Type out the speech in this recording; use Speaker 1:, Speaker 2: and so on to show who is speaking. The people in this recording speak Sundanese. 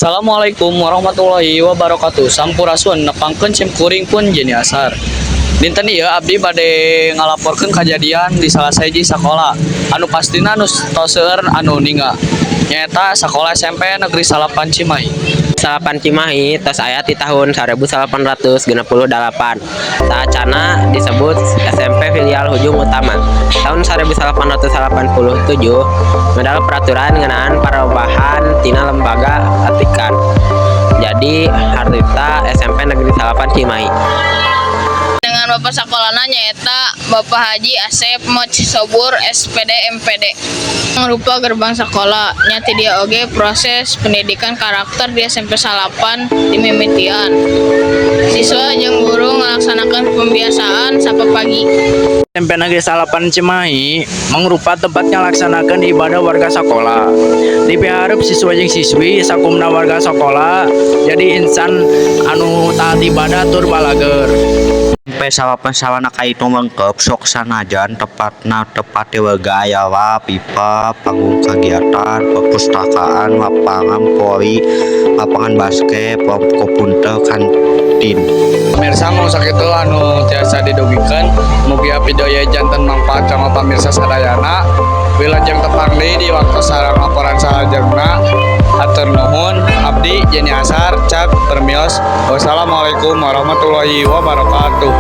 Speaker 1: Assalamualaikum warahmatullahi wabarakatuh. Sampurasun, nepangkeun sim kuring pun Jeni Asar. Dinten ieu abdi bade ngalaporkeun kajadian di salah sahiji sakola anu pastina nu tos seueur anu ninga. Nyaeta sakola SMP Negeri 9 Cimahi.
Speaker 2: 9 Cimahi tos aya ti tahun 1868. Saacana disebut SMP Filial Hujung Utama. Tahun 1887 medal peraturan ngeunaan perubahan tina lembaga atikan. Jadi harita SMP Negeri 8 Cimahi.
Speaker 3: Dengan Bapak sekolahna nyaeta Bapak Haji Asep Moch Sobur SPD MPD. Rupa gerbang sekolah nya ti dieu oge proses pendidikan karakter di SMP 9 dimimitian. Siswa jeung guru ngalaksanakan pembiasaan sapa pagi.
Speaker 4: SMP Negeri 9 Cimahi mangrupa tempat ngalaksanakeun ibadah warga sekolah. Dipiharep siswa jeung siswi sakumna warga sekolah jadi insan anu taat ibadah tur balageur.
Speaker 5: SMP 9 sarana kahitung lengkep, sok sanajan tempatna teu pati lega, aya pipa, panggung kagiatan, perpustakaan, lapangan voli, lapangan basket, kelompok komputer, kantin.
Speaker 1: Pemirsa, mung sakitu anu tiasa didugikeun. Mugia video ieu janten manfaat kanggo pamirsa sadayana. Wilujeng tepang deui di waktu sareng laporan salajengna. Hatur nuhun, abdi Jeni Asar cek permios. Wassalamualaikum warahmatullahi wabarakatuh.